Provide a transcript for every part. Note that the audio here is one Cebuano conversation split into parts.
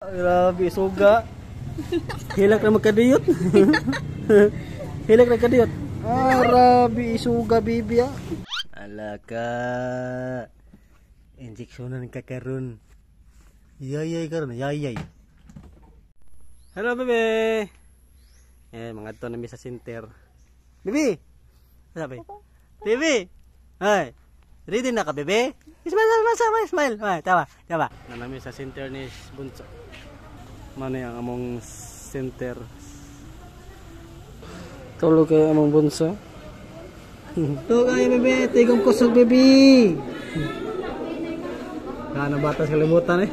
Grabe, suga. Hilak na magkadiyot. Hilak na kadiyot. Ah, grabe, isuga, bibi ah. Ala ka. Injeksyonan ka karon. Yayay karon, yayay. Hello, bebe. Eh, mga to na mi sa center. Bebe. Sabi. Bebe. Ay. Ready na ka, bebe? Smile, smile, smile, smile. Ay, tawa, tawa. Nanami sa center ni Bunso. Mano yung among center. Tulog kayo among bunso. Tulog kayo, bebe. Tigong kusog, bebe. Na bata sa kalimutan eh.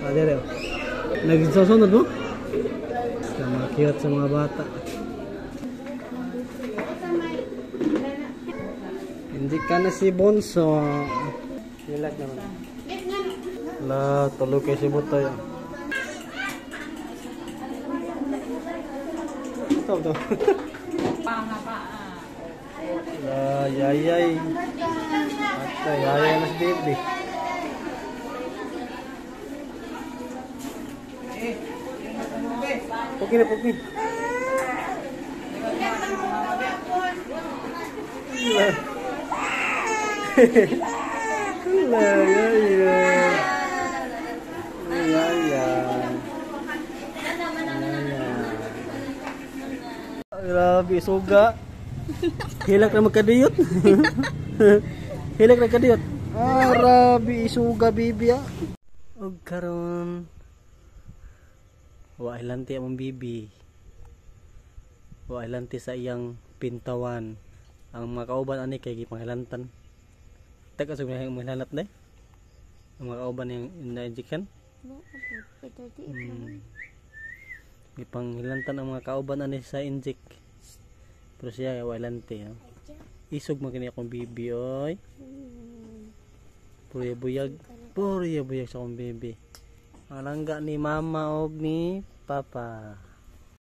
Ah, dire, oh. Nagsusunod mo? Sa mga cute sa mga bata. Hindi ka na si Bonso. Relax naman. La, tulog kay si Butoy. Ito, ito. La, yayay. Ate, yayay na si baby. Puki na, puki. La. La, yayay. Yayay. Grabe, suga. Hilak na magkadiyot. Hilak na kadiyot. Ah, grabe, isuga, bibi ah. Og karon wa hilanti among bibi. Wa hilanti sa iyang pintawan. Ang mga kauban ani kay gipanghilantan. Teka sa mga hilanat day. Ang mga kauban yang na-injection. Gipanghilantan ang mga kauban ani sa inject. Pero siya wa hilanti. Oh. Isog man kini akong bibi oy. Puro buyag. Puro buyag sa akong bibi. Ang langga ni mama og ni papa.